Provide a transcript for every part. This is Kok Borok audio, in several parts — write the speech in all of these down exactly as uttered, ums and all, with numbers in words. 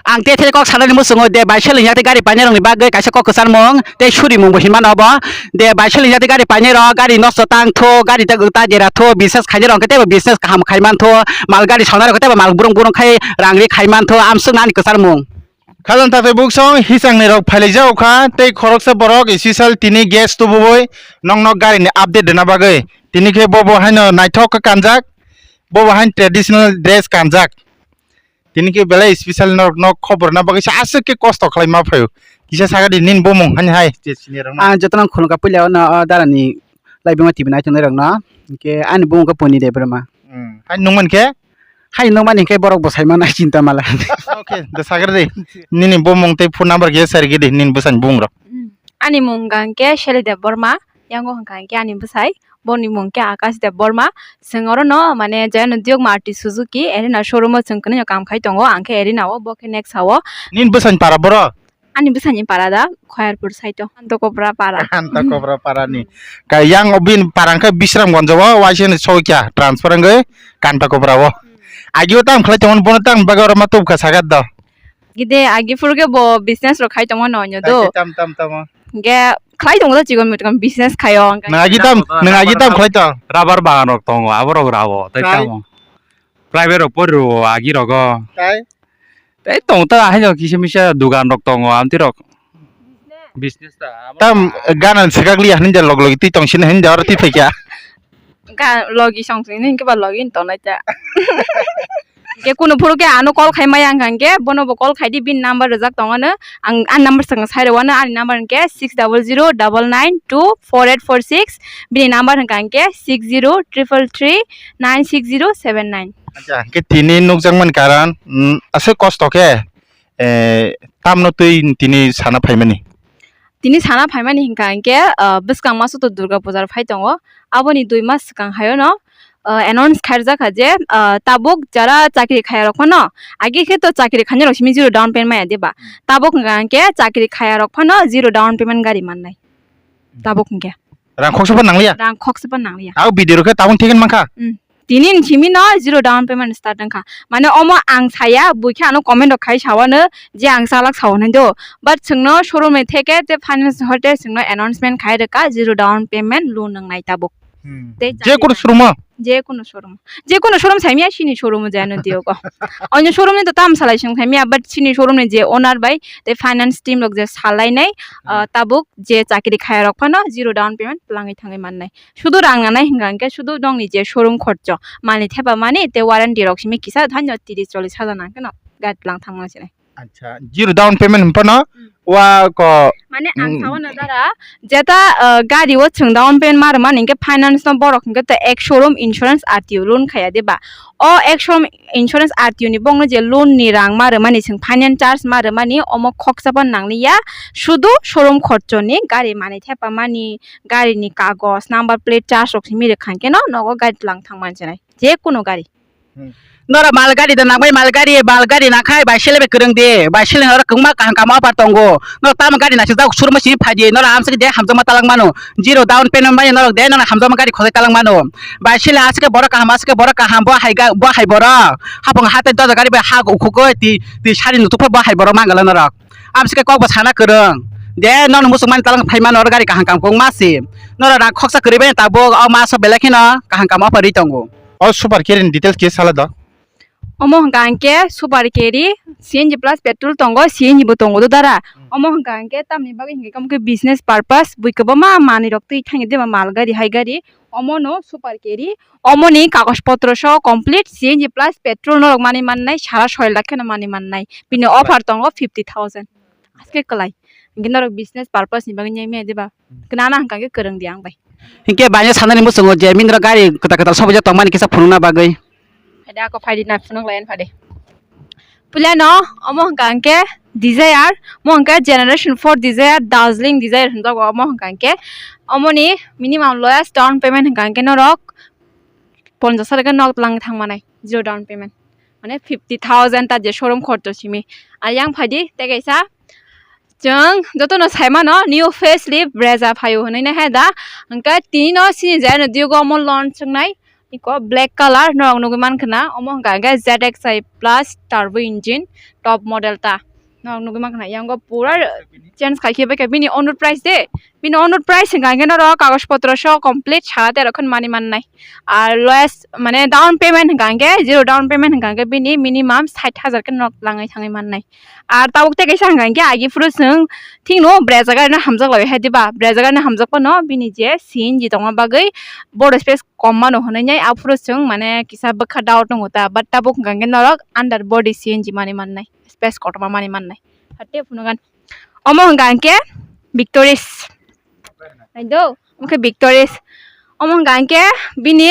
Ang te thele kok sanani muchungo de, bai seleng yakte gari painai rokni bagwi kaisa kok kwcharmung tei surimung bo hinmano obo. De bai seleng yakte gari painai rok, gari nosto tang thu, gari ta, ta jera thu, business khainai rok khe teibo business kaham khai man thu, mal gari sonai rok khe teibo mal burung burung khai rang ri khai man thu, amswk nani kwcharmung. Khajang takhtai buksong hisang ni rok phailaijak kha tei khoroksa borok special tini guest tubui nok nok gari ni update rwna bagwi. Tini khe bo bo haino naithok khe kanjak, bo bo haino traditional dress kanjak. Tini khe belai special norok no khobor na bagwi se aswk khe kosto khlai ma phaio. Kisa sakha di nini bumung hani hai je sini rok na. Ah, jotono khulumkha puila o no, o darani laibuma T V naitongnai rok no. Hinkhe ani bumung khe Poni Debbarma. Hmm. Hai nung man khe? Hai nung mani hinkhe borok bo sai mano chinta mala. Okay, da sakha di. Nini bumung tei phone number khe sari gidi nini bwsani bumung rok. Hmm. Ani mung hwnkha hinkhe Shelly Debbarma. Yango hwnkha hinkhe ani bwsai, boni mung khe Akash Debbarma. Chwng oro no, mane, Jayanu Diyok Maruti Suzuki Arena showroom o chwng kwnwi no kam khai tongo, ang khe Arena o, bo khe next ha o. Nini bwsani para boro? Ani bwsani para da Khoyarpur side o, Antokopra para. Antokopra para ni. Ka yang o bin para khe Bisramganj o, waisa ni sokya transfer wngwi Kantokopra o. Hmm. Agio tam khlai tongo, bono tam bagwi oro ma tubkha sagat do. Gide agi phuru khe bo business rok khai tongma no onyo do. Tam tam tam. Ge khlai tongo do chikon mitkon business khayo. Nang agi tam, nang agi tam khlai tong. Rubber bagan rok tongo, abo rok rabo, tai tamo. Private rok pori rwo agi rogo. Tai? Tai tong ta hai no kisa misa dugan rok tongo, amti rok. Business ta. Tam ganan segak liya hinja log log ti tong sin hinja oro ti thekya. Ga logi song sing ni ke ba logi to na ta. Ke kuno phuru ke ano call khai maya hwnkha hwnkhe bono bo call khai di, bini number rijak tongo no. Ang ani number swkang sai rw ano, ani number hwnkhe six double zero double nine two four eight four six. Bini number hwnkha hwnkhe six zero triple three nine six zero seven nine. Acha, hwnkhe tini nukjakmani karan, mm, aswk kosto khe, eh, tamno twi tini sana phaimani? Tini sana phaimani hwnkha hwnkhe, ah, bwskang maso to Durga Puja phai tongo. Aboni dui mas swkang haino, ah, announce khairjak kha je, ah, tabuk jara chakri khaya rok phano, age khe to chakri khainai rok simi zero down payment maya diba? Hmm. Tabuk hwnkha hwnkhe chakri khaya rok phano zero down payment gari mannai. Hmm. Tabuk hwnkhe. Rang khoksa phan nangliya? Rang khoksa phan nangliya. Abo video rok khe tabuk thikhen mankha? Hmm. Tini ni simi no zero down payment start wngkha. Mane omo ang saya, bui khe ano comment rok khai sawano je ang chalak sao hinwi do. But chwngno showroom ni theke te finance hote chwngno announcement khai rwkha zero down payment loan wngnai tabuk. Hmm. Tei je kuno showroom o? Je kuno showroom. Je kuno showroom saimya sini showroom o jaya no diyogo. Onyo showroom ni to tam salai sing saimya, but sini showroom ni je owner bai te finance team rok je salainai, hmm, ah, tabuk je chakri khaya rok phano zero down payment twlangwi thangwi mannai. Sudu rang nanai hwnkha hwnkhe sudu nokni je showroom khorcho, mani thepa mani tei warranty rok simi kisa thanyo tris chollish hajar nang kheno gari tlang thangma sinai. Acha, zero down payment hwn phano. Hmm. Wa ko. Mane ang, hmm, sao na dara, jeta, uh, gari o chwng down payment ma rwmani hwnkhe finance no borok hwnkhe to ek showroom insurance R T O loan khaya diba? O ek showroom insurance R T O ni bongno je loan ni rang ma rwmani, chwng finance charge ma rwmani, omo khoksa phan nangliya, sudu showroom khorcho ni gari mani thepa mani, gari ni kagos, number plate charge rok simi rwkha hwnkhe no nogo gari tlang thang mansinai, je kuno gari. Hmm. Nora mal gari da nangbai, mal gari, mal gari nangkhai bai sele be kwrwng de, bai sele nora kwngma kaham kaham offer tongo. Nora tamo gari naisik jak showroom simi phai di, nora amsik de hamjakma talang mano. Zero down payment bai nora de nora hamjakma gari khosai talang mano. Bai sele asike borok kaham, asike borok kaham, bo hai ga, bo hai borok. Hapung hatai doja gari bai ha ukhukoi ti, ti sari nutukphai bo hai borok mangala norok. Amsike kok bo sana kwrwng. De nono muchung mani talang phai mano, oro gari kaham kaham kok masi. Nora rang khoksa kwrwi bai tabuk o maso belai kheno kaham kaham offer ri tongo. O super carry ni details kisa sala do. Omo hwnkha hwnkhe super carry, C N G plus petrol tongo, C N G bo tongo do dara. Hmm. Omo hwnkha hwnkhe tamni bagwi hwnkhe omo khe business purpose, bui kwbangma manwi rok twi thangwi dima mal gari hai gari. Omo no super carry, omo ni kagoj potro so complete, C N G plus petrol norok manwi mannai, sara soi lakh kheno manwi mannai. Bini offer tongo fifty thousand. Aske kwlai. Hwnkhe norok business purpose ni bagwi nai maya diba? Hmm. Kwnana hwnkha khe kwrwng di ang bai. Hinkhe baino sanani muchungo je mindro gari kwtal kwtal sobaijak tongmani kisa phunukna bagwi. Phaidi ako phaidi na phunuk lai phadi. Puilano omo hwnkha hwnkhe Dzire, omo hwnkha generation four Dzire, Darjeeling Dzire hwnjago omo hwnkha hwnkhe. Omoni minimum lowest down payment hwnkha hwnkhe norok ponchash hajar khe nok twlang thangmanai, zero down payment. Mane fifty thousand ta je showroom khorcho simi. Ar yang phaidi tei kaisa chwng jotono saimano new facelift Brezza phaio hwnwi nai hai da. Hwnkhe tini no sini je ano diyogo omo launch wngnai. Iko black color norok nugwi mankha na, omo hwnka hwnkhe Z X I plus turbo engine top model ta. Norok nugwi mankha na, yango pura change khai khe bai kha bini owner price de. Bini owner price hwnka hwnkhe norok kagoj potro so complete sara tero khe mani mannai. Ar lowest mane down payment hwnka hwnkhe, zero down payment hwnka hwnkhe bini minimum sait hajar khe norok langwi thangwi mannai. Ar tabuk tei kaisa hwnka hwnkhe agi phuru chwng thikno Brezza gari no hamjak lai hai diba, Brezza gari no hamjak phano bini je C N G tongma bagwi board space kom mano hwnwi nai, aphuru chwng mane kisa bwkha doubt tongo ta, but tabuk hwnka hwnkhe norok under body C N G mani mannai, space kotorma mani mannai. Hate phunukgan omo hwnka hwnkhe Victoris. Naido, omo khe Victoris. Omo hwnka hwnkhe bini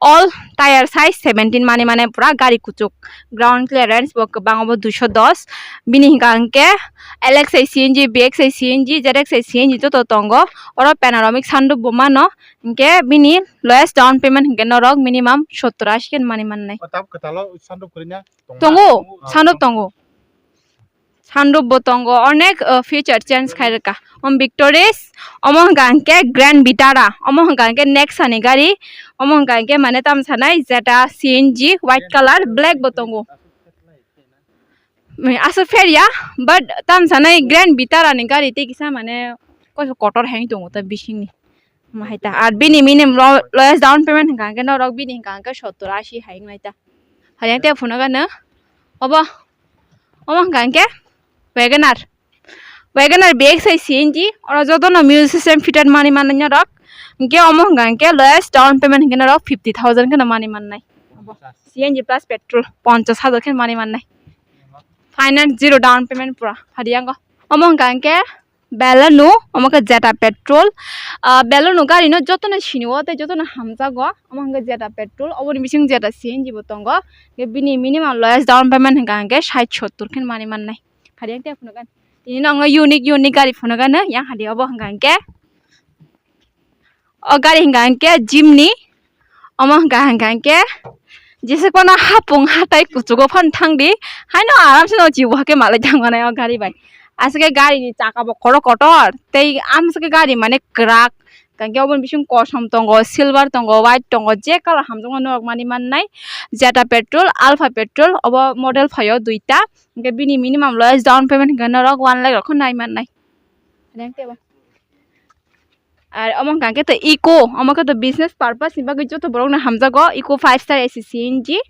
all tire size seventeen mani mane pura gari kuchuk. Ground clearance bo kwbang, obo duiso dos. Bini hwnka hwnkhe L X I C N G, V X I C N G, Z X I C N G joto tongo. Oro panoramic sunroof bo mano. Hwnkhe bini lowest down payment hwnkhe norok minimum sottor ashi khe mani mannai. O tab kwtalo sunroof kwrwina tongo? Tongo, sunroof tongo. Sunroof bo tongo, onek, uh, feature change khai rwkha. Om Victoris, omo hwnka hwnkhe Grand Vitara, omo hwnka hwnkhe Nexa ni gari, omo hwnka hwnkhe mane tamo sanai Zeta C N G white color black bo tongo. Aswk fair ya, but tamo sanai Grand Vitara ni gari tei kisa mane kotor hai tongo ta bisingni. Omo hai ta, ar bini minimum lo-, lowest down payment hwnka hwnkhe norok bini hwnka hwnkhe sottor ashi hai wngnai ta. Hari ang tei phunukgano obo, omo hwnka hwnkhe Wagon R. Wagon R V X I C N G, oro jotono music system fitted mani mannai norok. Hwnkhe omo hwnka hwnkhe lowest down payment hwnkhe norok fifty thousand kheno mani mannai. Obo C N G plus petrol ponchash hajar kheno mani mannai. Finance zero down payment pura. Hari ang omo hwnka hwnkhe Baleno, omo khe Zeta petrol. Ah, Baleno gari no jotono sini o tei jotono hamjago. Omo hwnkhe Zeta petrol, oboni bising Zeta C N G bo tongo. Hwnkhe bini minimum lowest down payment hwnka hwnkhe sait sottor khe mani mannai. Hari ang tei phunukgani. Tini no ang unique unique gari phunukgano, yang hari obo hwnka hwnkhe. O gari hwnka hwnkhe Jimny, omo hwnka hwnka hwnkhe jesa kono hapung hatai kuchugo phano thangdi, haino aramse no chibo hake malai thangmani o gari bai. Aswk khe gari ni chaka bo kotor kotor, tei amswk khe gari mane kwrak, hwnka hwnkhe oboni bising kosom tongo, silver tongo, white tongo, je color hamjakmani norok mani mannai. Zeta petrol, Alpha petrol, obo model phaio duita, hwnkhe bini minimum lowest down payment hwnkhe norok one lakh rok khe nai mannai. Ar omo hwnka hwnkhe to Eeco, omo khe to business purpose ni bagwi joto borok no hamjago, Eeco five star A C C N G.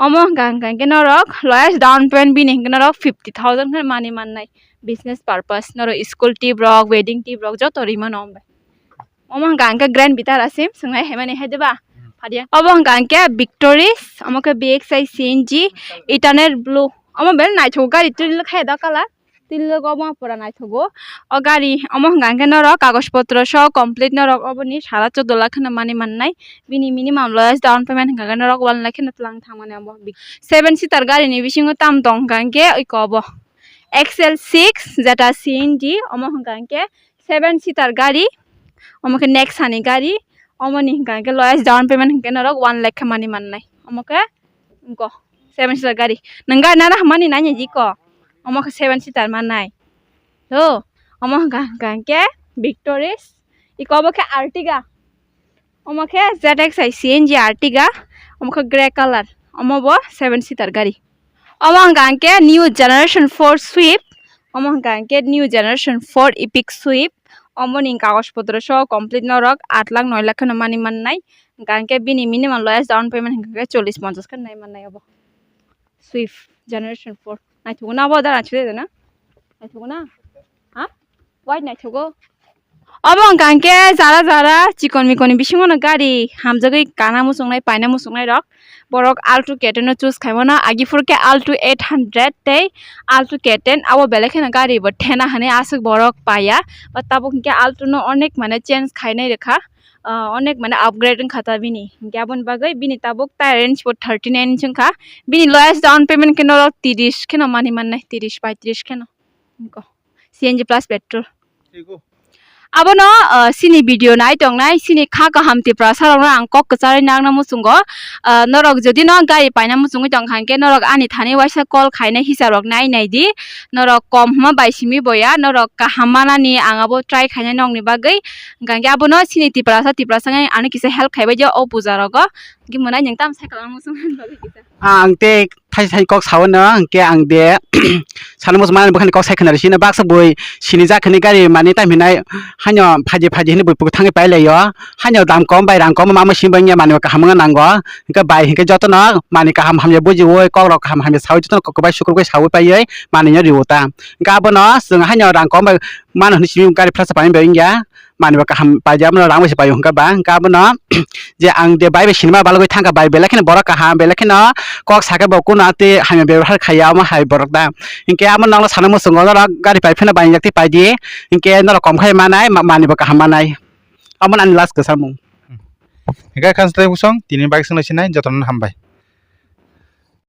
Omo hwnka hwnka hwnkhe norok lowest down payment bini hwnkhe norok fifty thousand khe mani mannai business purpose. Norok school trip rok, wedding trip rok joto rwi mano omo bai. Omo hwnka hwnkhe Grand Vitara sim swngnai hai mani hai diba? Phadiya. Obo hwnka hwnkhe Victoris, omo khe V X I C N G, Eternal Blue. Omo belai naithok gari twi khe da color. Twi logo omo pura naithogo. O gari omo hwnka hwnkhe norok kagoj potro so complete norok oboni sara choddo lakh kheno mani mannai. Bini minimum lowest down payment hwnka hwnkhe norok one lakh kheno twlang thangmani omo. Seven seater gari ni bisingo tam tong hwnka hwnkhe iko obo X L six Zeta C N G, omo hwnka hwnkhe seven seater gari, omo khe Nexa ni gari, omo ni hwnka hwnkhe lowest down payment hwnkhe norok one lakh khe mani mannai. Omo khe Wngkha seven seater gari. Nwng gari nana hamani nanya jiko. Omo khe seven seater manai. To, omo hwnka hwnka hwnkhe Victoris. Iko obo khe Ertiga. Omo khe Z X I C N G Ertiga. Omo khe grey color. Omo bo seven seater gari. Omo hwnka hwnkhe new generation four Swift. Omo hwnka hwnkhe new generation four Epic Swift. Omo ni kagoj potro so complete norok aat lakh noi lakh kheno mani mannai. Hwnka hwnkhe bini minimum lowest down payment hwnka khe chollish ponchash khe nai mannai obo. Swift generation four. Naithogo na obo da naithogo de na? Naithogo na? Ha? White naithogo. Obo hwnka hwnkhe jara jara chikon mikon ni bisingo no gari hamjagwi kana muchungnai paina muchungnai rok. Borok Alto K ten no choose khaimano, agi phuru khe Alto eight hundred tei Alto K ten, abo belai kheno gari bo thena hwnwi aswk borok paiya. Ba tabuk hwnkhe Alto no onek mane change khainai rwkha, ah, onek mane upgrade wngkha ta bini. Hwnkhe aboni bagwi bini tabuk tire range bo thirty nine inch wngkha. Bini lowest down payment khe norok tiris kheno mani mannai, tiris paitris kheno. Wngkha. C N G plus petrol. Teibo? Abono, ah, chini video nai tongnai, chini kha kaham Tiprasa rokno ang kok kwcharwi nangna muchungo. Ah, norok jodi no gari paina muchungwi tongkha hinkhe norok ani thani waisa call khaina hisab rok nai nai di. Norok kom hwnma bai simi boya, norok kaham manani ang abo try khainai nokni bagwi. Hwnkha hinkhe abono chini Tiprasa, Tiprasa wngwi ano kisa help khaibai di o puja rogo. Hinkhe mwnai nwng tamo cycle ang muchung bagwi kisa. Ang tei thai thai kok sao no, hwnkhe ang de salo muchung manani bwkhani kok sai khna rw sino baksa bui sini jak hwnwi gari mani tam hinai haino phaidi phaidi hwnwi bui phuku thangwi pai lai o. Haino dam kom bai rang kom ma ma simi bai wngya manwi kaham wngna nango. Hwnkhe bai hwnkhe jotono manwi kaham hamya bujiui kok rok kaham hamya saui jotono kok bai sukrubui saui paiui manwi no riui ta. Hwnkhe abono chwng haino rang kom bai mano hwnwi simi gari phlasa pai bai wngya. Manwi bo kaham paidi, abono rang bai se paio hwnkha ba, hwnkha abono je ang de bai bai sinima balgwi thangkha, bai belai kheno borok kaham, belai kheno kok sakhe bo kuno tei hamya bebohar khaiya, omo hai borok da. Hinkhe amo nokno sana muchungo norok gari pai phano bai yak tei paidi, hinkhe norok kom khai manai, ma-, manwi bo kaham manai. Omo ani last kwsamung. Hinkhe khan swlai bwsong tini bike swngna sinai jotono hambai.